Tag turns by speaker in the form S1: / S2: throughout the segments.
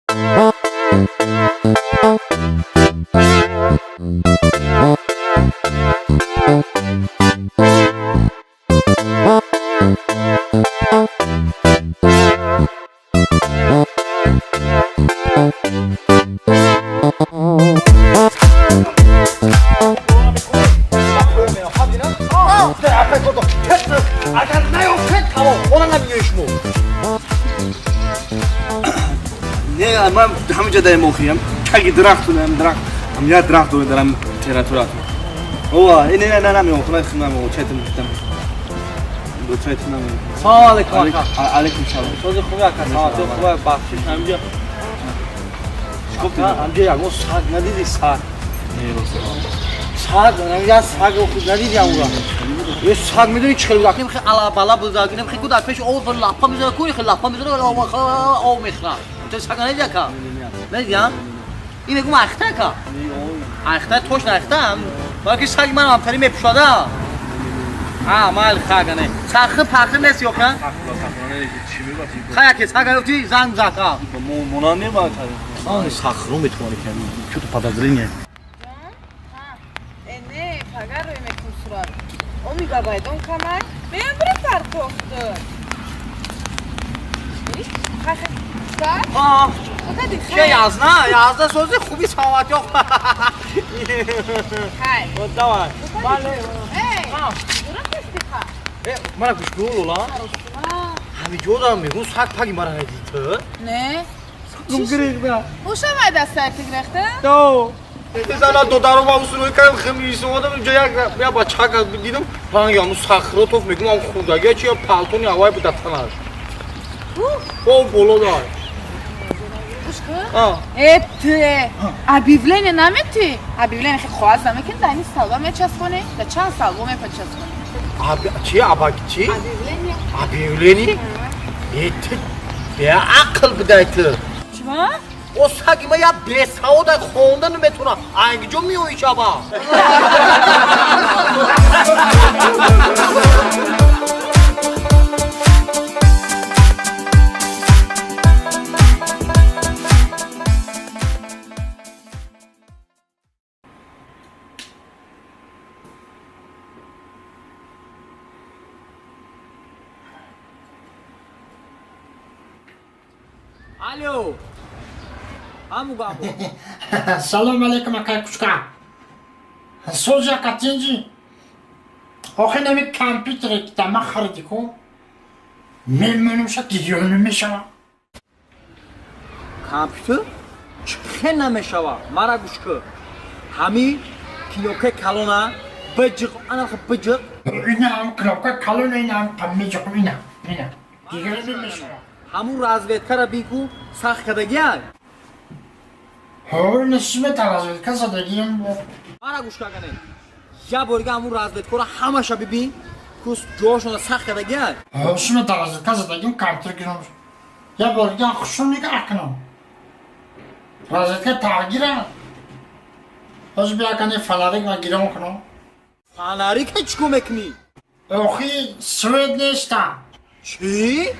S1: Агар наёфтед, тамом, она намеёи шумо.
S2: Не, ман ҳаминҷа даем охиям. Таги дарахт дорам, дарахт. Ҳам як дарахт дорем дарам территориятон. Ова, не, не, не, намеём, хона намеём, чайтам гуфтам. Чайтам намеём.
S1: Салом алейкум, ака.
S2: Алейкум салом.
S1: Сози хуби, ака, саломатӣ хуба, бахшиш, ҳаминҷа.
S2: Чӣ гуфтед?
S1: Ҳаминҷа ягон саг надидӣ, саг?
S2: Не, рост.
S1: Саг, ҳаминҷа саг надидӣ ҳамура? Е, саг медонӣ чӣ хел буда? Хе алабала буда, хе гуда пеш об лапа мезана, куни хе лапа мезана, об мехӯрад. Ту саг надидӣ, ака? Надидӣ, а? Ин мегум айхта, ака. Айхта, точно айхта. Балки саги ман ҳамтари мепӯшада. А, майли, хагане. Сахи пахи нест ёка? Хаяке сага ёфти, занг зака.
S2: Монанд не ба.
S1: Ай, сахру метавонӣ ками. Чё-то подозрение.
S3: Не, пагар рӯй мекун сурат. Оми габайдон камай. Меям бири партохту.
S1: А, че язна? Язна сози хуби, саломатӣ.
S3: Хай.
S1: Давай. Бале.
S3: Эй, дура.
S1: Э, мара гӯш кун, Лола. Ҳамин ҷо дорам мегӯм, саг паги мара надидӣ ту?
S3: Не.
S1: Сагум гирехта.
S3: Ушамай дастайти гирехта?
S1: То. Зана додаро ма усулой кардам, хемисомадам, инҷа як бачака дидам, ранги ҳамун сахротов, мегӯм, ам хурдагия чи палтони ҳавай буда танаш. О, боло дар.
S3: Гӯш кун. Э, ту объявление намети? Объявление хе хоҳаз намекунӣ, дар ин столба мечаспонӣ? Дар чанд столба мепачаспонӣ?
S1: Чи аба чи?
S3: Объявление.
S1: Объявление? Э, ту беақл будай ту.
S3: Чима?
S1: О, саги ма я бесавода, хонда наметавонам. Айгиҷо меои шаба? Алло. Ҳаму гапо.
S4: Салом алейкум, акай Кучка. Сози, ака, тинҷи? Охи нами компютере ки дама хариди ку, мемонумша гирён намешава.
S1: Компютер чӣ хел намешава? Мара гӯш кун. Ҳами кнопкаи калона биҷиқ, анаха биҷиқ.
S4: Инам кнопка калона, инам меҷиқу, ина ина гирён намешава.
S1: Ҳамун розеткара бику, сахт кардагиай.
S4: Ҳо, несимета розетка задагиам.
S1: Мара гӯш кагане. Я борига ҳамун розеткора ҳамаша бибин, кус ҷоашона сахт кардагиай.
S4: Ҳо, симета розетка задагиам, компютер гирён. Я борига хушум нигаҳ кунам. Розетка тағйира. Ҳозир биякани фонарик ма гирён кунам.
S1: Фонарика чӣ кор мекунӣ?
S4: Охи свет неста.
S1: Чӣ?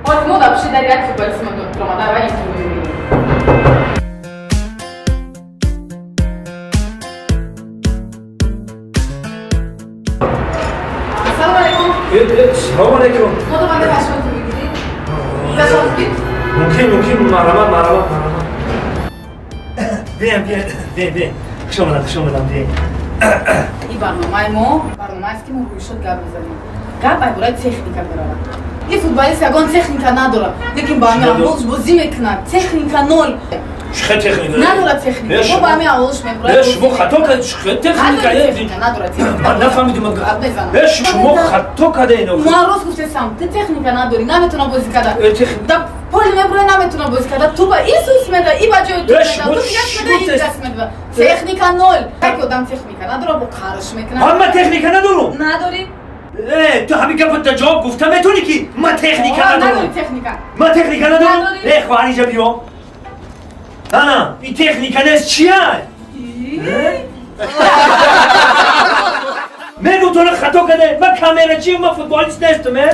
S3: Ҳозир мо дар пушти дар як футболист омада ва интервю мегирем. Ассалому алайкум.
S2: Салом алейкум.
S3: Мо домада ба шумо интервю гирем. Зашон гир.
S2: Мумкин, мумкин, марҳамат, марҳамат, марҳамат. Биям, биям, биям, биям. Хуш омадам, хуш омадам, биям.
S3: Ин барномаи мо барномаест, ки мо рӯйшод гап мезанем. Гап ай бораи техника меравад. Ин футболист ягон техника надорад, лекин ба ҳами аввалш бозӣ мекунад. Техника ноль.
S2: Чӣ техника?
S3: Надорад техника. Мо ба ҳами аввалш мебурад.
S2: Э, шумо хато кардед, чӣ техника?
S3: Техника надорад, техника.
S2: Ман нафаҳмидим.
S3: Гап мезанам.
S2: Э, шумо хато кардед.
S3: Ман рост гуфтесам, ту техника надорӣ, наметавона бозӣ карда.
S2: Э,
S3: Да поли мебура, наметавона бозӣ карда. Туба исус меда, и ба ҷои ту
S2: Э,
S3: меда,
S2: шумо
S3: ту гас меда, и
S2: шумо
S3: гас меда. Техника ноль. Яке одам техника надорад, бо қарш мекунад.
S2: Ман техника надорам.
S3: Надорӣ?
S2: Э, ту ҳамин гапро дар ҷавоб гуфта метавонӣ, ки ман техника
S3: Надорӣ
S2: надорам?
S3: Техника.
S2: Ман техника надорам?
S3: Надорӣ.
S2: Э, хоҳар, инҷа биё. Ана, ин техника нест, чия?
S3: И?
S5: Пултонро хато карда. Ман камерачиам, ман футболист нестам, э?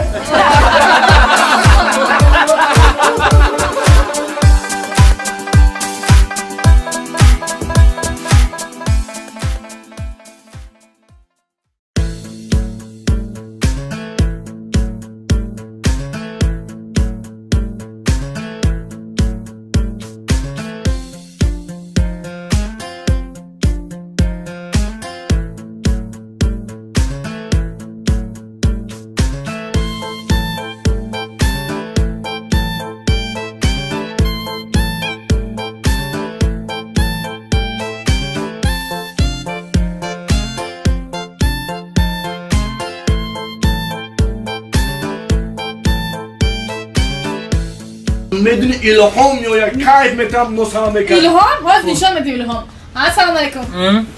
S2: Медуни Илҳом меояд, кайф метавам, носама мекард.
S3: Илҳом? Ҳоз нишон медиҳ Илҳом. Ассалому алайкум.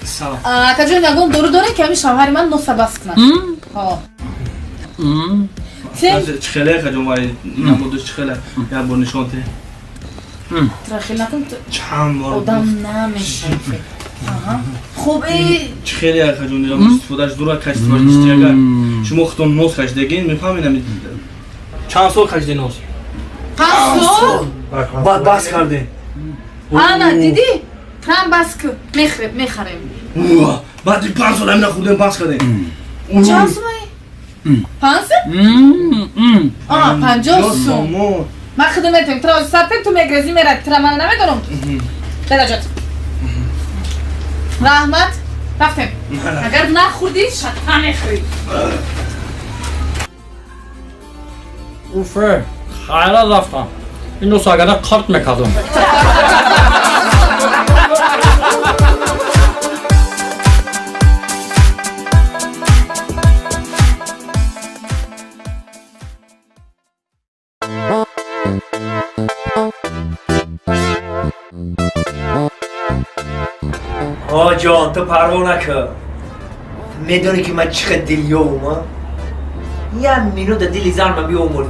S2: Салом.
S3: Акаҷон, ягон дору дорем, ки ҳамин шавҳари ман носа бас кунад? Ҳо.
S2: Чӣ хеле хаҷон вай намудаш чӣ хеле? Як бор нишон те.
S3: Трахил накун.
S2: Чанд бор.
S3: Одам намешавад. Хуб,
S2: чӣ хеле хаҷон истифодаш дура качествоаш чист агар шумо худтон нос кашидагин мефаҳмед чанд сол кашиде нос?
S3: 5 сол?
S2: Баъд бас кардем.
S3: Ана, дидӣ? Трам бас ку, мехӯрем, мехарем.
S2: Баъди 5 сол ҳамина хӯрдем, бас кардем.
S3: Чанд сумаи? 5 сум? 50 сум. Ман худам метавонам. Тра сарпен ту мегрези мерад. Тра ман намедонам. Дараҷот. Раҳмат. Рафтем. Агар нахӯрдӣ, шатта мехӯрӣ.
S6: Уфе, хайра рафтам. Ин нос агара қарт мекардам.
S5: Ҷон, ту парво накун. Медонӣ ки ман чӣ қадр дилёвум, а? Як минута дили зан ман биёмур.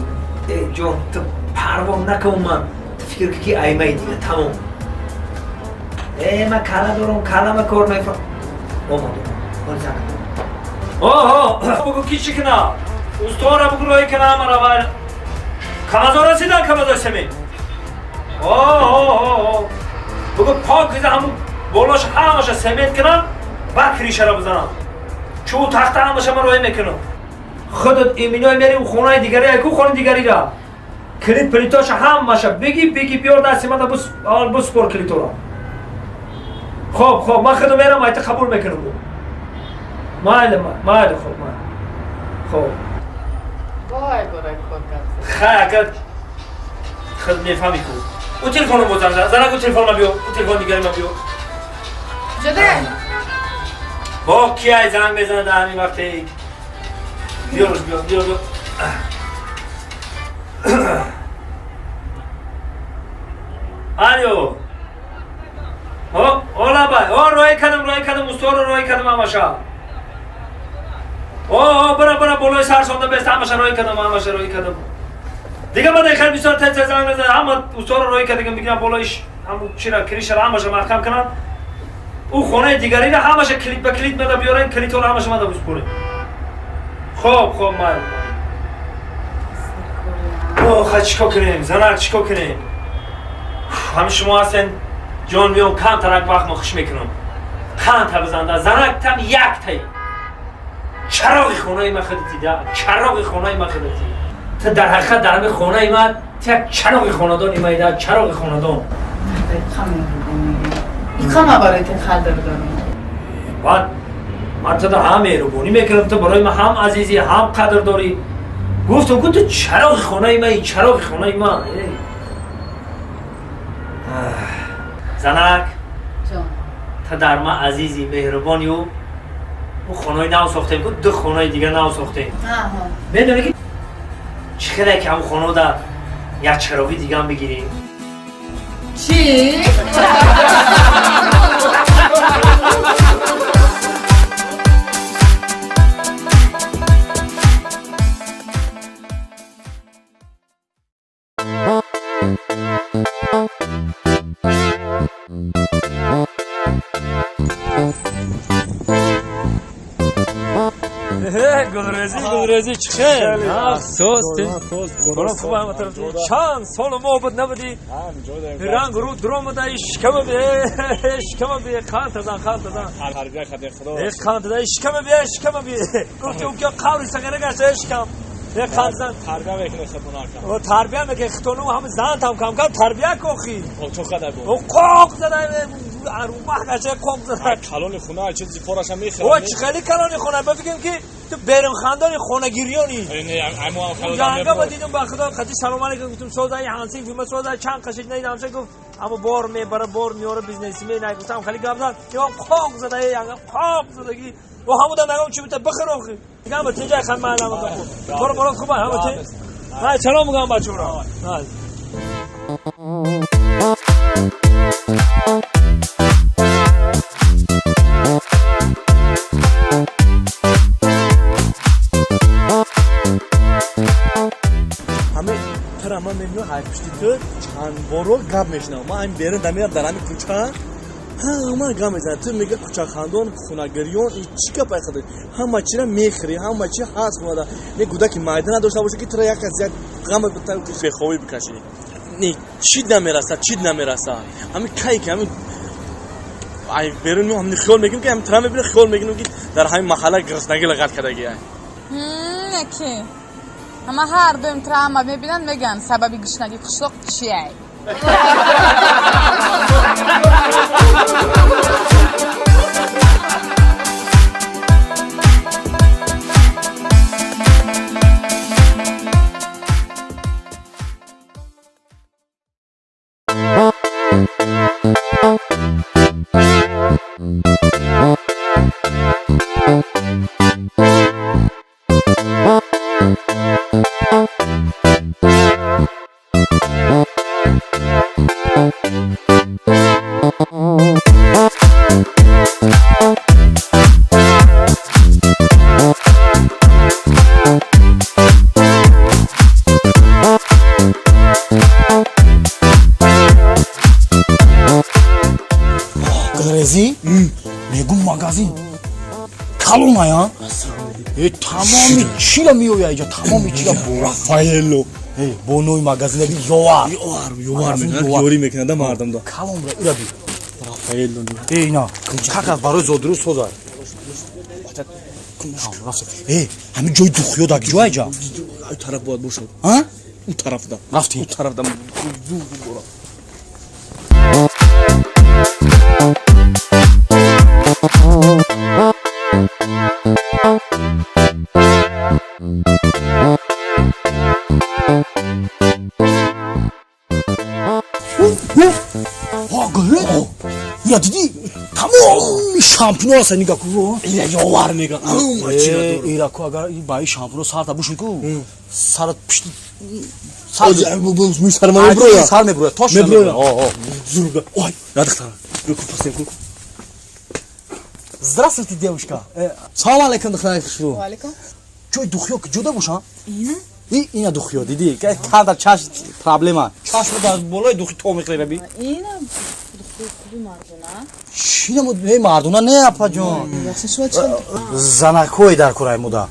S5: Ҷон, ту парво накун ман. Ту фикр кун ки аймаи дига тамом. Ман кала дорам, калама кор мефаҳм. Омад. Оҳо, бугу ки чӣ кунам? Устора бугу роҳӣ кунам ҳамаро вай. Камазо расидан камазои семин. Оҳо. Бугу пок киза ҳамун болош ҳамаша семент кунам, баъд кришаро бизанам. Чӯ тахта ҳамаша ман роҳӣ мекунам. Худат иминой мери у хонаи дигари, яку хонаи дигарира. Килит плитоша ҳамаша биги, биги биёр дасти ман аввал биспор килитора. Хоб, хоб, ман худам мерам, айта қабул мекунам. Майли, майли, хоб, майли. Хоб.
S3: Вой, борай кор кард.
S5: Хай, агар худ мефаҳми ку. У телефонро бозан, занак у телефон ма биё, у телефон дигари ма биё.
S3: Ҷоде?
S5: Бо кияй занг мезанад дар ҳамин вақте? Биёрш, биё, биё, биё. Алло. О, ола бай. О, роҳӣ кардам, роҳӣ кардам, усторо роҳӣ кардам ҳамаша. О, о, бара, бара, болои сар сонда бест, ҳамаша роҳӣ кардам, ҳамаша роҳӣ кардам. Дига ман хеле бисёр тез тез занг мезанад, ҳама усторо роҳӣ кардагам, бигирам болои ҳамун чира, кришара ҳамаша маҳкам кунам. У хонаи дигарира ҳамаша килит ба килит мада биёрем, килитҳоро ҳамаша мада биспорем. Хоб, хоб, майли. О, хай чӣ кор кунем, занак, чӣ кор кунем? Ҳамин шумо ҳастен, ҷон миём, камтарак вақт мо хуш мекунам. Қандта бизанда, занак там яктай. Чароғи хонаи ман худати да, чароғи хонаи ман худати. Ту дар ҳақиқат дар ҳамин хонаи ман, ту як чароғи хонадони ман да, чароғи хонадон.
S3: Иқама барои ту қадр дорам.
S5: Баъд ман ту ҳам меҳрубонӣ мекунам, ту барои ман ҳам азизӣ, ҳам қадр дорӣ. Гуфтам ку ту чароғи хонаи ман, чароғи хонаи ман. Занак, ту дар ман азизӣ, меҳрубонӣ. Ӯ хонаи нав сохтем, ку ду хонаи дигар нав сохтем. Медонӣ ки чӣ хеле ки ҳамон хона дар як чароғи дигарам бигирем?
S3: Чӣ?
S5: Гулрезӣ, Гулрезӣ, чӣ хел? Соз, хуб, ҳама тараф. Чанд сол мо буд набудӣ. Ранг рӯ дуромада, шикама бе, шикама бе, қанд тазан, қанд тазан.
S2: Тарбия кардем, худо.
S5: Қанд тазан, шикама бе, шикама бе. Гуфти ӯ ки қаври сағира гашта шикам. Қанд зан.
S2: Тарбия мекунед худтон акам.
S5: Тарбия мекунед худтон, ҳама зан там кам кам тарбия кохи.
S2: Чо қадар буд?
S5: Қоқ зада, арӯмах гашта қоқ зада.
S2: Калони хона чизи пораша мехӯрад.
S5: О, чӣ хеле калони хона, ба фикрам ки ту берунхандони хонагирёни. Янга ба дидум, ба худо қати салом алейкум гуфтум, созаи ҳансин фима созаи чанд қашид надидам, ҳамса гуфт, аммо бор мебара, бор меора, бизнесмен най гуфтам, хеле гап зад, имам қоқ зада, янга қоқ задаги. О, ҳамуда нагам чӣ бита бихӯр охи. Дигам ба тинҷай хан маълам Торо борот хуба, ҳама ти. Най, салом мегам бачура. Най.
S2: Ман мебинам, ҳай пушти ту чанд боро гап мешунавам. Ман ҳамин берун дамирам, дар ҳамин кӯча ҳама гап мезанад. Ту мега кӯчахандон, хунагирён, и чӣ гап айхада? Ҳама чира мехӯрӣ, ҳама чи ҳаст хунада. Не гудаки майда надошта боша ки тура як аз як ғам бехобӣ бикашӣ. Не чӣ намераса, чӣ намераса. Ҳамин кай ки ҳамин ай берун ҳамин хиёл мекунем ки ҳамин тура мебинам, хиёл мекунем ки дар ҳамин маҳалла гирснагӣ лағат кардагӣ.
S3: Неки ҳама ҳар дуем травма мебинанд, мегӯянд сабаби гушнагии қишлоқ чия?
S1: Гулрезӣ, мегум магазин калоная, тамоми чира меоя иҷа, тамоми чира.
S2: Рафаэлло.
S1: Бо нои магазина би ёвар.
S2: Ёвар, ёвар мекунад, ёрӣ мекунад мардумда.
S1: Калонра ира би.
S2: Рафаэлло.
S1: Э, ина каказ барои зодрӯз созад. Э, ҳамин ҷои духиё дар киҷо айҷа?
S2: Ай тараф бояд бошад.
S1: А?
S2: У тарафда.
S1: Рафтем.
S2: У тарафда.
S1: Ира дидӣ, тамоми шампуно аст, нига ку.
S2: Ира ёвар мега.
S1: Ира ку, агар ба ин шампуно сарта бушуд ку, сарат пишти
S2: сар меброя.
S1: Сар меброя, тош
S2: меброя. Зурга. Ой, надихтара.
S1: Здравствуйте, девушка. Салом алейкум, духтари хушрӯ.
S3: Ва алейкум.
S1: Ҷои духиё куҷода бошам?
S3: Ина?
S1: И ина духиё дидӣ? Кадр чаш проблема. Чашмо дар болои духи то мехӯре раби.
S3: Ина духи хуби мардона.
S1: Чӣ намуд? Не мардона, не апаҷон.
S3: Бахши шумо чӣ?
S1: Занакҳои дар кораи муда.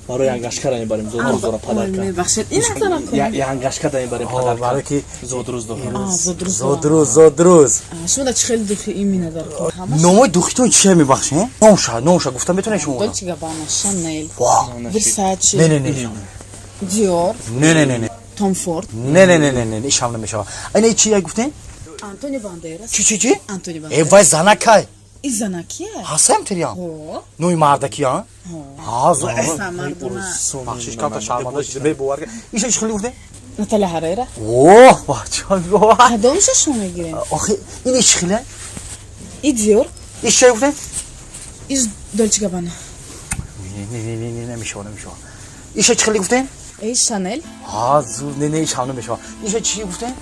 S2: Барои янгашкара мебарем, зодрӯз дора падарка.
S3: Мебахшед, ина занакҳо.
S2: Янгашкада мебарем падарка.
S1: Барои ки
S2: зодрӯз дора.
S1: Зодрӯз, зодрӯз.
S3: Шумо да чӣ хеле духи имина дар кор?
S1: Номои духитон чия мебахшед? Номша, номша гуфта метавонед шумо?
S3: Dolce Gabbana, Chanel, Versace.
S1: Не, не, не.
S3: Dior.
S1: Не, не, не, не.
S3: Tom Ford.
S1: Не, не, не, не, не, ишам намешава. Ина чи я гуфтем?
S3: Антонио Бандерас.
S1: Чи, чи, чи?
S3: Антонио Бандерас.
S1: Э, вай занакай.
S3: И занакия?
S1: Ҳастам тириям.
S3: Ҳо.
S1: Нуи мардаки, а? Ҳа,
S3: Ҳа, мардона.
S1: Бахшиш, камта шарманда шуда, мебовар. Иша чӣ хеле гуфтем?
S3: Наталия Ҳарера.
S1: Оҳ, бача.
S3: Кадомша шумо мегирем?
S1: Охи, ин чӣ хеле?
S3: И Dior.
S1: Иш чӣ гуфтем?
S3: Иш Dolce Gabbana.
S1: Не, не, не, не, намешава, намешава. Иша чӣ хеле гуфтем?
S3: Эй, Chanel.
S1: Ҳа, зур, не, не, иш ҳам намешава. Иша чӣ гуфтем?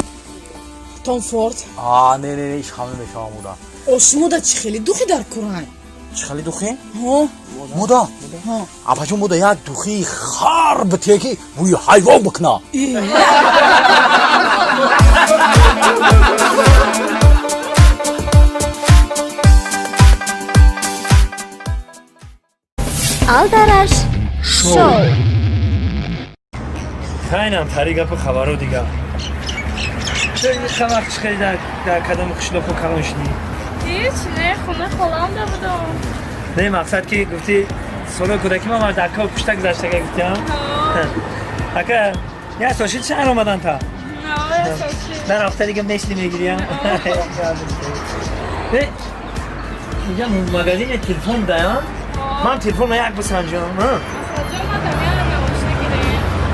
S3: Tom Ford.
S1: А, не, не, не, иш ҳам намешава муда.
S3: О, шумо да чӣ хеле духи дар курай?
S1: Чӣ хеле духи?
S3: Ҳо.
S1: Муда?
S3: Ҳо.
S1: Апаҷон, муда як духи хар битие ки бӯи ҳайвон бикуна.
S7: Алдараш шоу.
S5: Хайнам тари гапу хабаро дига. Чӣ хабар чӣ дар кадом қишлоқу калон шудӣ?
S8: Ҳеч, не, хона холам будам.
S5: Не, мақсад ки гуфтӣ солҳои кӯдакӣ ман дар кор пушта гузаштага гуфтиам. Ака, як сол шид шаҳр омадан та? Дар ҳафта дига месли мегириям. Не, инҷа магазини телефон даям. Ман телефонро як бисанҷам.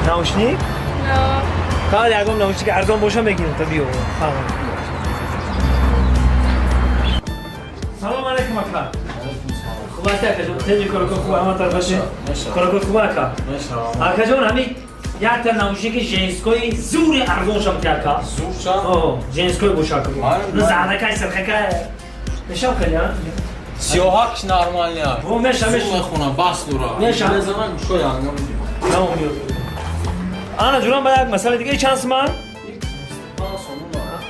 S5: Наушник? Фақат ягон наушник арзон боша мегирам та биё. Салом алейкум ака. Хуб аст акаҷон? Тенҷи коракор хуб ҳама тарафаши? Коракор хуб ака? Акаҷон ҳамин якта наушники женской зури арзон шам ти ака.
S9: Зур шам?
S5: О, женской боша ака. Заракай сирхакай. Мешам хеле, а?
S9: Сиёҳакш нормальный.
S5: О, меша, меша.
S9: Зур мехонам, бас дура.
S5: Меша.
S9: Мезанам гӯшои ангам мегирам.
S5: Тамом ёд. Ана ҷурам ба як масъала дига чанд суман?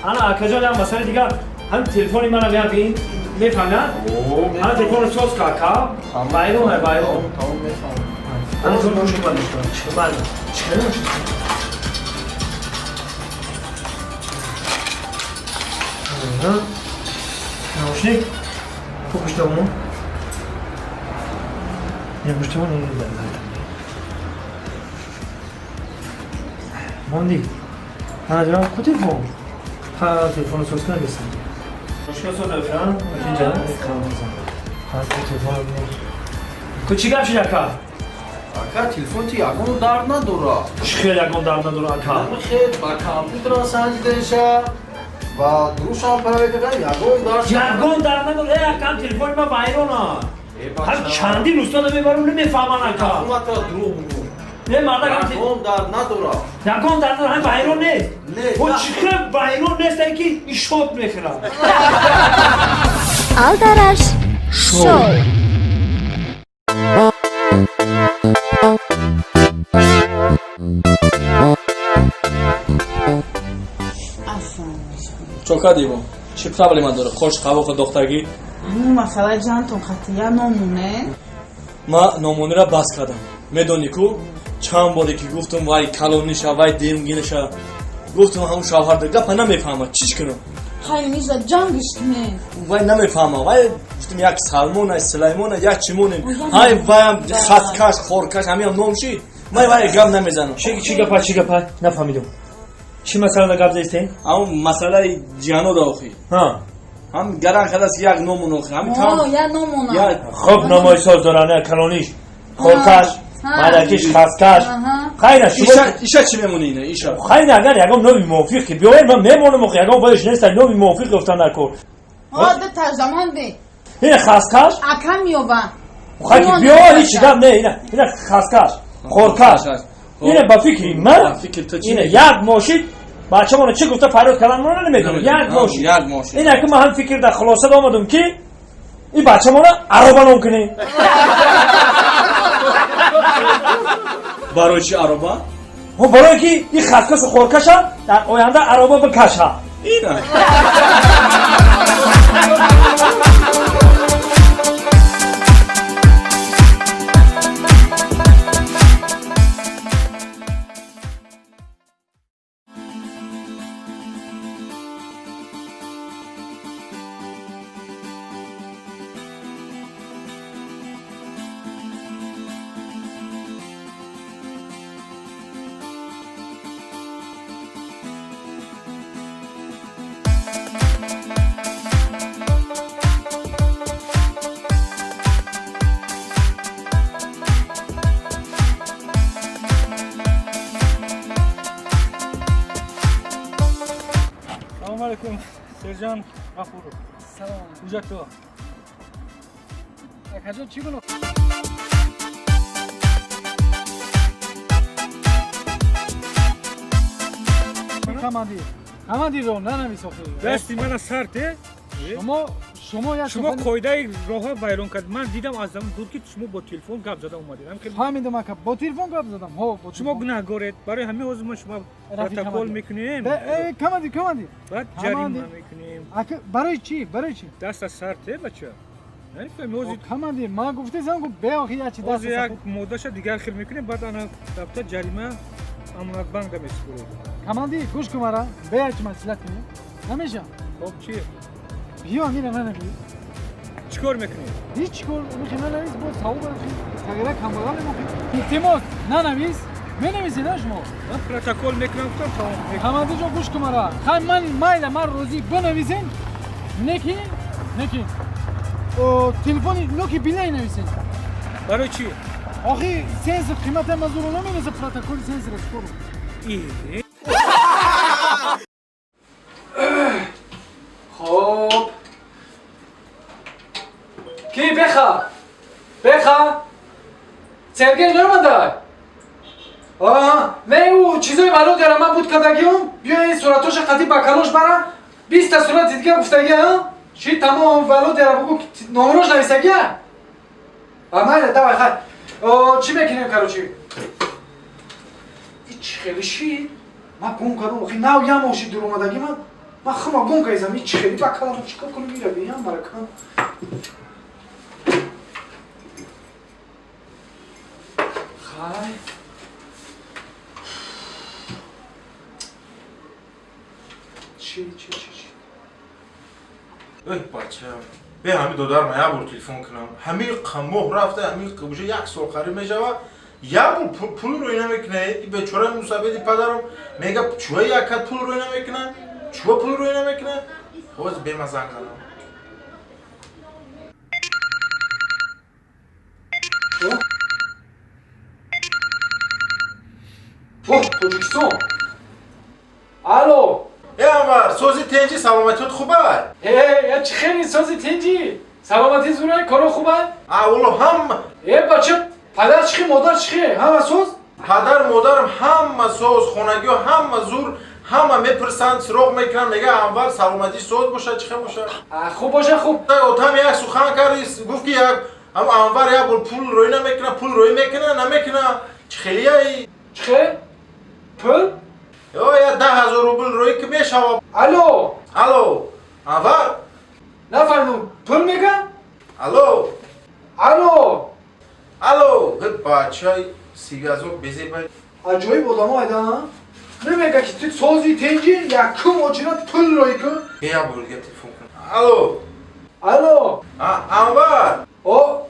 S5: Ана акаҷон як масъала дига ҳам телефони манам як ин мефаҳмӣ? Ана телефонро соз ка ака. Байрон ай байрон.
S9: Тамом мефаҳмам.
S5: Ана телефон шуд бад бад. Чӣ кардам? Наушник. Ку пуштамон? Не пуштамон не монди. Ана ҷаноб ку телефон? Ха телефонро соз кунам бесам. Мушкил соз дошам? Инҷа? Ха телефон. Ку чӣ гап шуд ака?
S9: Ака телефон ти ягон дард надора.
S5: Чӣ хел ягон дард надора ака?
S9: Хел ба компютер санҷидаша ва дурушам проверка карда ягон дард.
S5: Ягон дард надора. Э ака телефони ман вайрона. Ҳар чандин устода мебарам намефаҳман ака.
S9: Ҳукуматро дурӯғ бугӯ.
S5: Не мардак
S9: ягон дард надора.
S5: Ягон дард надора, ҳам вайрон нест.
S9: Не.
S5: О чӣ хел вайрон нест ки ишот мехӯрад.
S7: Алдараш шоу.
S10: Чо кардӣ бо? Чӣ проблема дора? Қош қавоқи дохтагӣ?
S3: Ҳамин масъалаи ҷантон қатъия номоне.
S10: Ман номонеро бас кардам. Медонӣ ку чанд боре ки гуфтам вай калониша, вай демгинаша, гуфтам ҳамун шавҳарда гапа намефаҳмад, чиш кунам?
S3: Хайр миза ҷангиш кунед.
S10: Вай намефаҳмад. Вай гуфтам як Салмон, Сулаймон, як чимонем. Ҳай ваям хаткаш, хоркаш, ҳамиам ном шид. Ман вай гап намезанам.
S5: Чӣ гапа, чӣ гапа? Нафаҳмидам. Чӣ масъала гап заистем?
S10: Ҳамун масъалаи ҷиҳанода охи.
S5: Ҳа.
S10: Ҳам гаран кардааст як номон охи. Ҳамин
S3: О, як номона.
S5: Хуб номои соз доранд, калониш, хоркаш, мардакиш, хаскаш. Хайна шумо
S10: иша чӣ мемонӣ ина? Иша.
S5: Хайна агар ягон номи мувофиқ ки биёед ман мемонам охи, ягон вайш нест, номи мувофиқ ёфтан накун.
S3: О, ду таржамон де.
S5: Ина хаскаш?
S3: Ака меёба.
S5: Хай ки биё, ҳеч гап не, ина, ина хаскаш, хоркаш. Ина ба фикри ман, ина як мошин бачамона чӣ гуфта фарёд кардан мона намедонам. Як мошин.
S10: Як мошин.
S5: Ина ки ман ҳам фикр дар хулоса омадам ки ин бачамона ароба ном кунем.
S10: Барои чӣ ароба?
S5: Ҳо барои ки ин хаскашу хоркаша дар оянда ароба бикаша.
S10: Ина.
S11: Сержан Ғафуров.
S1: Салом.
S11: Ҳуҷҷатҳо.
S1: Акаҷон чӣ гуноҳ? Командир. Командирро нанавис охи.
S11: Дасти мана сар те?
S1: Шумо як
S11: шумо қоидаи роҳа вайрон кард. Ман дидам аз замон дур ки шумо бо телефон гап зада омадед.
S1: Фаҳмидам ака, бо телефон гап задам. Ҳо, бо
S11: шумо гунаҳгоред. Барои ҳамин ҳозир мо шумо протокол мекунем.
S1: Командир, командир.
S11: Баъд ҷарима мекунем.
S1: Ака, барои чӣ? Барои чӣ?
S11: Даст аз сар те, бача. Намефаҳми,
S12: Командир, ман гуфтесам, гу беохи як чи даст.
S11: Ҳозир як моддаша дигар хел мекунем, баъд ана дафта ҷарима Амонатбанка месупоред.
S12: Командир, гӯш кун мара, бе як чи маслиҳат кунем. Намеша?
S11: Хоб, чи?
S12: Биё, амира нанавис.
S11: Чӣ кор мекунем?
S12: Ҳеҷ кор, мехи нанавис, бо савоб мехи тағйира камбағал мехи. Илтимос, нанавис. Менависед на шумо?
S11: Ман протокол мекунам, гуфтам, тамом.
S12: Командир ҷон, гӯш кун мара. Хай ман майла, ман розӣ, бинависен. Неки? Неки. Телефони ноки билай нависен.
S11: Барои чӣ?
S12: Охи сенсор қимата мазуро намераса, протоколи сенсор спору.
S5: Хоб. Ки беха? Беха? Сергей наомада? Аа, не ӯ чизои Володяра ман буд кардагиам, биё ин суратоша қатӣ ба калош бара, 20-та сурати дига гуфтагиам, чи тамом Володяра бугу номрош нависагия? А майла, давай, хай. Чӣ мекунем, короче? И чӣ хеле шид? Ман гум кардам, охи нав ям оши дур омадаги ман. Ман хума гум кардам, и чӣ хеле ба калам, чӣ кор кунам, ира биям баракам. Хай. Чӣ, чӣ, чӣ, чӣ?
S13: Эй, бача, бе ҳами додарма як бор телефон кунам. Ҳами моҳ рафта, ҳами уже як сол қариб мешава. Як бор пул рӯй намекуна. И бечора мусабеди падарам мега чува якат пул рӯй намекуна? Чува пул рӯй намекуна? Ҳозир бема занг занам.
S5: О, Тоҷикистон. Алло.
S13: Э, Анвар, сози тенҷи, саломатиёт хубай?
S5: Э, чӣ хели сози тенҷи? Саломатӣ зурай, коро хубай?
S13: А, оло ҳама.
S5: Э, бача, падар чӣ хи, модар чӣ хи? Ҳама соз?
S13: Падар, модарам ҳама соз, хонагиҳо ҳама зур, ҳама мепурсанд, суроғ мекунанд, мега Анвар саломатӣ соз бошад, чӣ хел бошад?
S5: А, хуб боша, хуб.
S13: Отам як сухан кард, гуфт ки як ҳам Анвар як бор пул рӯй намекуна, пул рӯй мекуна, намекуна. Чӣ хелияи?
S5: Чӣ хел? Пул?
S13: Ё, я 10 000 рубл рӯй ки мешава.
S5: Алло!
S13: Алло! Анвар?
S5: Нафаҳмидам, пул мега?
S13: Алло!
S5: Алло!
S13: Алло! Бачаи сигазо безебай.
S5: Аҷоиб одамо айда, намега ки ту сози тенҷи, якум очират пул рӯй кун.
S13: Бе як бор дига телефон кун. Алло!
S5: Алло!
S13: Анвар!
S5: О!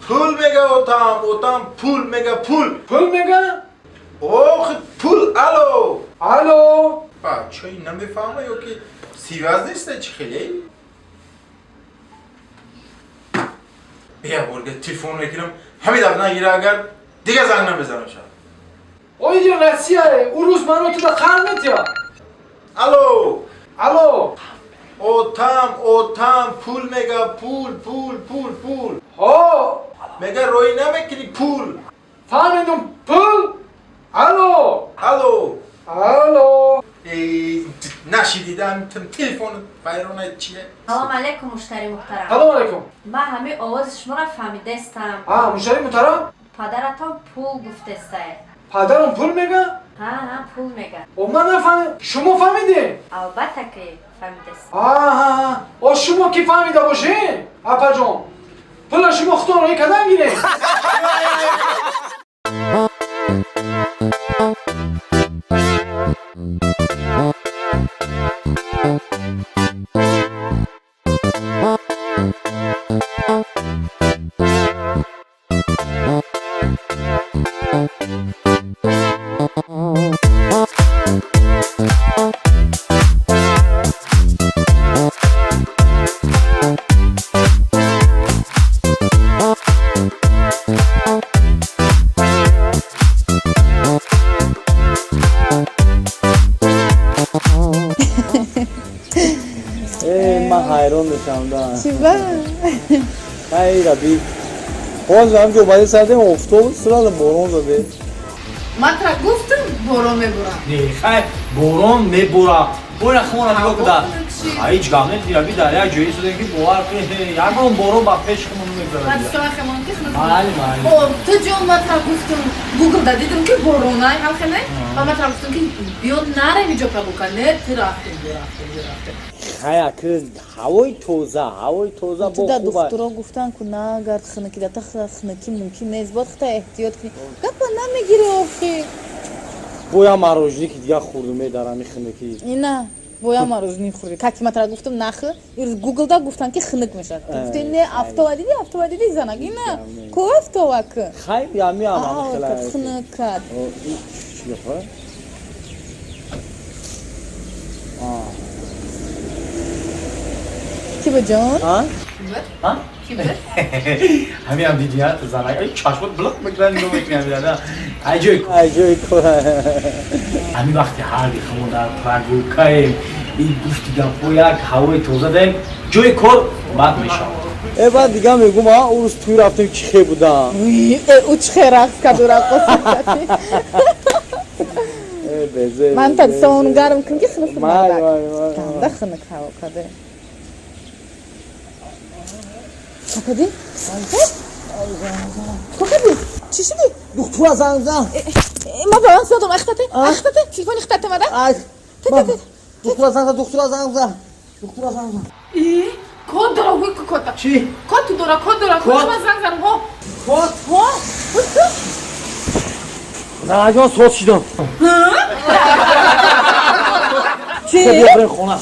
S13: Пул мега отам, отам пул мега, пул.
S5: Пул мега?
S13: Ох, пул, алло!
S5: Алло!
S13: Бачаи намефаҳма ё ки сиваз неста, чӣ хеле? Бе як бор дига телефон мекунам, ҳамин дафъа нагира агар, дига занг намезанам шаб.
S5: Оиди Россия, урус маро туда қар метия.
S13: Алло!
S5: Алло!
S13: Отам, отам, пул мега, пул, пул, пул, пул.
S5: Ҳо!
S13: Мега рӯй намекунӣ пул.
S5: Фаҳмидум, пул? Алло!
S13: Алло!
S5: Алло!
S13: Эй, нашидидам, телефон вайрона чие?
S14: Салом алейкум, муштари муҳтарам.
S5: Салом алейкум.
S14: Ман ҳамин овози шуморо фаҳмидастам.
S5: А, муштари муҳтарам?
S14: Падаратон пул гуфтестае.
S5: Падарам пул мега?
S14: Ҳа, ҳа, пул мега.
S5: О, ман нафаҳмидам. Шумо фаҳмидед?
S14: Албатта ки фаҳмидастам.
S5: Аҳа, о шумо ки фаҳмида бошед, апаҷон, пула шумо худтон роӣ кардан гиред.
S10: Ман ҳайрон мешавам да.
S15: Чӣ ба?
S10: Ай раби. Ҳозир ҳамҷо омаде сардем, офтоб сразу борон заде.
S3: Ман тра гуфтам, борон мебурам.
S1: Не, хай, борон мебура. Бора хона нигоҳ куда. Ҳеҷ гап нест, раби дар як ҷое истодем ки бовар кунед, ягон борон ба пеш хумон намегузарад.
S3: Ман дӯстон хемон ки хунук.
S1: Майли, майли.
S3: О, ту ҷон, ман тра гуфтам, Гугл да дидам ки боронай, ҳам хеле? Ва ман тра гуфтам ки биё нарем иҷо прогулка. Не, ту рафтем, рафтем, рафтем.
S1: Хая ки ҳавои тоза, ҳавои тоза бо
S3: да
S1: хуб.
S3: Духтуро гуфтан ку нагард хунукӣ да, та хунукӣ мумкин нест, бояд худта эҳтиёт кунӣ. Гапа намегирӣ охи.
S1: Боя мороженое ки дига хӯрдум дар ҳами хунукӣ.
S3: Ина боя мороженое хӯрдӣ. Как ма тара гуфтам нахӯ, ирӯз гуглда гуфтан ки хунук мешавад. Ту гуфтӣ не, афтова дидӣ, афтова дидӣ занак. Ина ку афтова ку.
S1: Хай ами ам
S3: Ав, хунук кард.
S1: Чӣ гапа?
S3: Ки ба ҷон?
S1: А? А?
S3: Ки буд?
S1: Ҳами ам дидӣ, а, занак. Ай чашмот блок мекунад, нигоҳ мекунад, а. Ай ҷой, ай ҷой кор. Ҳами вақти ҳарди химо дар прогулкаем, ин гуфти гапҳо як ҳавои тоза даем, ҷои кор бад мешавад. Э, баъд дига мегум, а, ӯ рӯз тӯй рафтем, чӣ хе будам.
S3: Э, ӯ чӣ хе рақс карду раққосӣ кард.
S1: Э, безе.
S3: Ман та сон гарм кун ки хунук
S1: Май,
S3: мардак.
S1: май, май.
S3: Ганда хунук ҳаво каде. Чӣ кардӣ? Чӣ кардӣ? Чӣ шудӣ?
S1: Духтура занг зан.
S3: Ма баланс надорам, ахтате, ахтате, телефони хтате мада?
S1: Духтура занг зан, духтура занг зан. Духтура занг зан.
S3: И, код дора, гӯй ку кода.
S1: Чӣ?
S3: Код ту дора, код дора, код ман занг занам, ҳо.
S1: Код?
S3: Ҳо.
S1: Занаҷон, соз шидам.
S3: Чӣ?
S1: Хоб, бия бирем хона.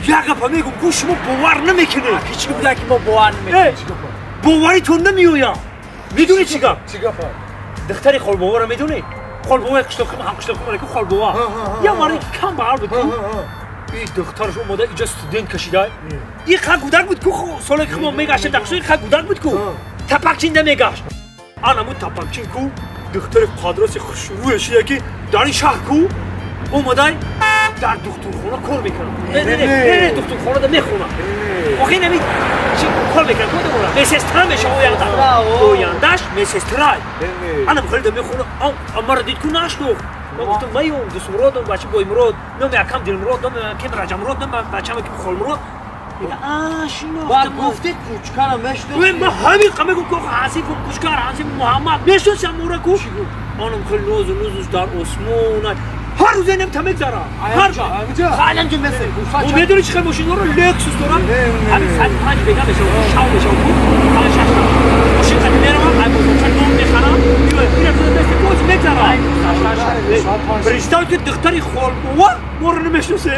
S5: Як гапа мегум, ку шумо бовар намекунед.
S1: Ҳеҷ буда ки мо бовар намекунем.
S5: Боваритон намеояд. Медонӣ чӣ гап?
S9: Чӣ гапа?
S5: Духтари холбоваро медонӣ? Холбоваи қишлоқи ҳам қишлоқи ку холбова. Я марде ки кам баҳар буд ку. И духтараш омода иҷа студент кашида. И ха гудак буд ку, соле ки мо мегаштем дар қишлоқ, ха гудак буд ку. Тапакчин намегашт. Анаму тапакчин ку духтари қадроси хушрӯе шида ки дар ин шаҳр ку омадай дар духтурхона кор мекунад. Не, не, не, не, духтурхонада мехонад. Охи нами чи кор мекунад, ку думона? Медсестра мешава оянда. Ояндаш медсестра. Анам хеле мехонад, амара дид ку нашнохт. Ман гуфтам маюм, дусмуродам, бача Боймурод, номи акам Дилмурод, номи акам Раҷамурод, номи бачам акам Холмурод. Мега, а, шинохтам.
S1: Баъд гуфти кучкара мешнохти.
S5: Ман ҳамин қа мегум ку Ҳасиф кучкар, Ҳасиф Муҳаммад. Мешносам ӯра ку? Анам хеле нозу нозуш дар осмон. Ҳар рӯз инам та мегзара. Ҳар
S1: Ҳалам ҷо месел.
S5: Ӯ медонӣ чӣ хел мошин дора? Лексус дора. Ҳамин соати 5 бега мешава, шав мешава ку. Панҷ шаш та. Мошин қати меравам, ай бозорча нон мехарам. Меоям, ира месте боз мегзара. Представь ки духтари холбова моро намешносе.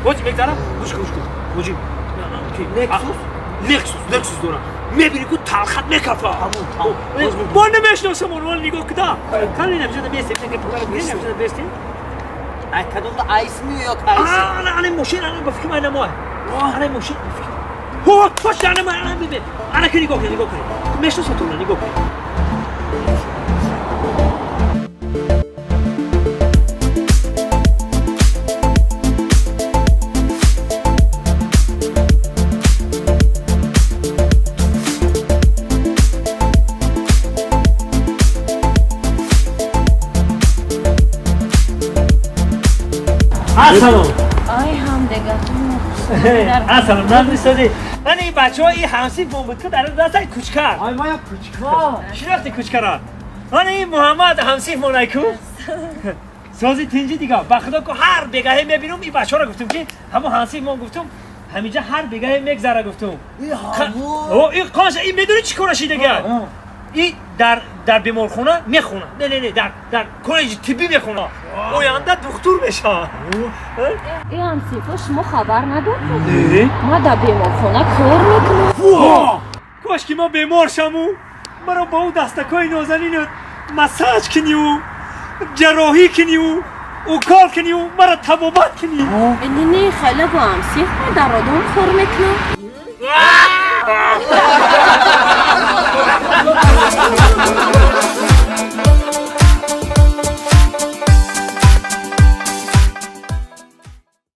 S5: Боз мегзара. Гӯш гӯш кун. Муҷиб.
S1: Лексус?
S5: Лексус, Лексус дора. Мебини ку талхат мекафа. Мо намешносам онро, нигоҳ куда. Кани намешада бестем, намешада бестем.
S1: Ай кадомда айсми ё кайси?
S5: Ана ана мошин, ана ба фикр ана мо. Ана мошин. Ҳо, тош ана ма, ана бибин. Ана ки нигоҳ кун, нигоҳ кун. Мешносам туро, нигоҳ кун. Ассалом.
S8: Ай ҳам дегатон.
S5: Ассалом, назди сози. Ман ин бачаҳо ин ҳамсифмон буд ку дар дастай кучкар.
S1: Ай мая кучкар.
S5: Шинохти кучкара? Ман ин Муҳаммад ҳамсифмон ай ку. Сози тинҷи дига. Ба худо ку ҳар бегаҳе мебинум ин бачаҳоро гуфтум ки ҳамон ҳамсифмон гуфтум ҳаминҷа ҳар бегаҳе мегзара гуфтум. О, ин қоша ин медонӣ чӣ кора шидага? И дар беморхона мехонад. Не, не, не, дар коллеҷи тиббӣ мехонад. Оянда духтур мешавад.
S8: Ин ҳамсифо шумо хабар надоред?
S5: Не.
S8: Ма дар беморхона кор мекунам.
S5: Во! Кош ки ман бемор шаму, маро бо ӯ дастакҳои нозанину массаж кунию, ҷарроҳӣ кунию, укол кунию, маро табобат кунӣ.
S8: Не, не, хеле бо ҳамсиф ма дар роддом кор мекунам.